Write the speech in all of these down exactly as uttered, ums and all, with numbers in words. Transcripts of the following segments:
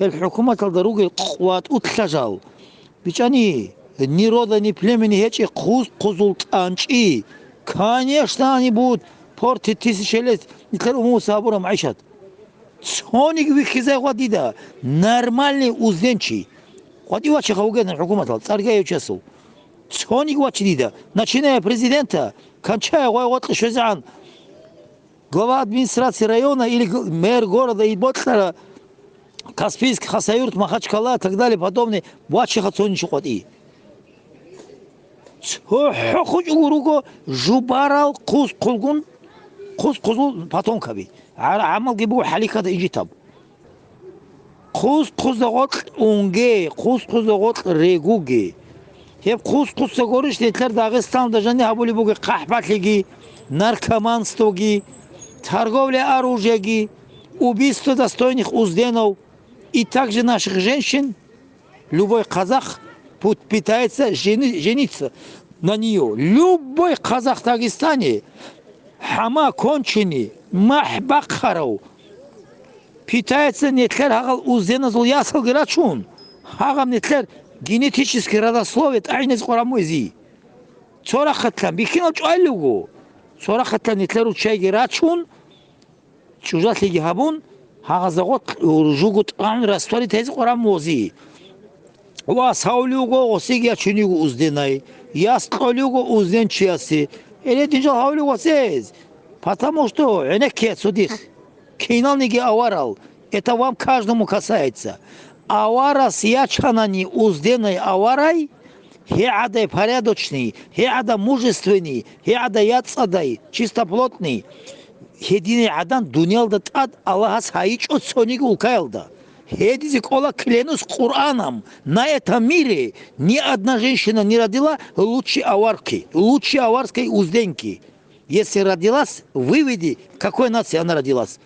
Гьел хӀукуматалда ругел къватӀулъа жал. БичӀани, ни рода, ни племени гьечӀеб хъуз-хъузул тӀанчӀи. Конечно, они будут портить тысячи лет нилъер умумуса гьабураб магӀишат. Цониги вихьизай гъва дида, нормальный узденчи. ГъватӀив вачиха вугедан хӀукуматал, цӀарги гьечӀесул. Цониги вачи дида, начиная президента, кончая гъвай гъоркье щвезегӀан, глава администрации района или г-, мэр города и бокьара Каспийск, Хасавюрт, Махачкала, так далее, подобное, вачиха цоничи къватӀи. ЦохӀо хучӀуго руго жубарал хъуз-хъулгун, хъуз-хъузул потомкаби. ГӀар-, гӀамалги буго хӀалихьада инжитаб. Хъуз-хъузда гъоркь унге, хъуз-хъузда гъоркь регуге. Гьеб хъуз-хъузда горищ нилъер Дагъистаналда жаниб гьабулеб бугеб хъахӀбалъиги, наркоманствоги, торговля оружиеги, убийство достойных узденов и также наших женщин? Любой казах пут-, пытается жени-, жениться на неё. Любой казах в Дагестане, хӀама конченый, махӀ бахъарав, питается нилъер гьагъал узденазул ясалги рачун, гьагъаб нилъер генетический родословие тӀагӀинезе къвараб муэзи. Цо рахъалъан бихьинал чӀвайилго, цо рахъалъан нилъер руччайги рачун, чӀужалъиги гьабун, гьагъазда гъоркь жуго тӀагӀун растворить гьезе къвараб муэзи. Вас гьавулев вуго гъосиги ячунев вуго узденай, яс кьолев вуго узденчиясе. Гьеле динжал гьавулев вуго гъосез, потому что гӀенекке цо дихъ. Киналниги аварал, это вам каждому касается. Аварас ячанани узденай аварай, гьегӀадай порядочный, гьегӀадай мужественный, гьегӀадай яцӀцӀадай, чистоплотный, гьединай гӀадан дуниялда тӀад Аллагьас гьайичӀо цониги улкаялда. Гьедизе кӀола клянусь Къуръаном, на этом мире ни одна женщина не родила лучше аварки, лучше аварской узденки. Если родилась, выведи, какой нации она родилась.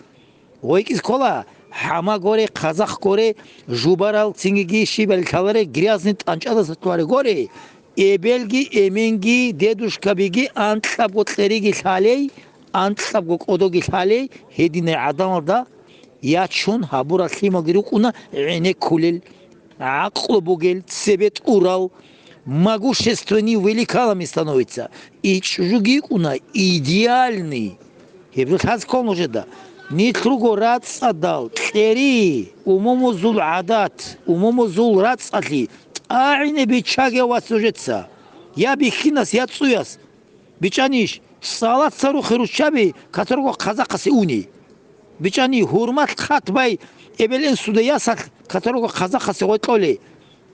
ГъойкӀиз ккола, хӀама горе, казах горе, жубарал цинги щибали лъаларе, грязный тӀанчӀадаса туларе горе, эбелги, эменги, дедушкабиги анкьабго кьериги лъалей, анкьабго кӀодоги лъалей, гьединай гӀадамалда ячун гьабурал лъималги рукӀуна гӀенеккулел, гӀакълу бугел, цебе тӀурал, могущественный великанами становится. И чӀужуги йикӀуна идеальный. Гьеб жо лъаз ккол нужеда. Нилъ руго рацӀцӀадал, кьери, умумузул гӀадат, умумузул рацӀцӀалъи, тӀагӀине биччаге вас нужеца. Я бихьинас, я цӀуяс. БичӀанищ, цӀалаца рухъе руччаби, которого казахасе уни. БичӀани, гьурмалъ хъат бай эбел-инсуда ясалъ, которого казахасе гъой кьолей.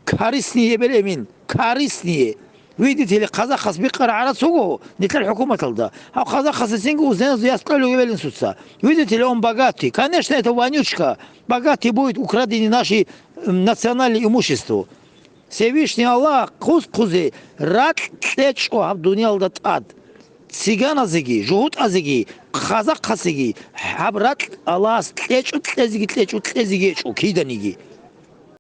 Корыстный эбел-эмен, корыстные. Видите ли, казахас бикъараб гӀарац вуго нилъер хӀукуматалда. Гьав казахасе цинги узденазда яс кьолев эбел-инсуца. Видите ли, он богатый. Конечно, это вонючка. Богатый будет украденный наше, м, национальное имущество. Всевышний Аллагь хъуз-хъузе ракь кьечӀо гьаб дуниялда тӀад. Цыганазеги, жугьутӀазеги, казахъасеги гьаб ракь Аллагьас кьечӀо кьезеги, кьечӀо кьезеги гьечӀо киданиги.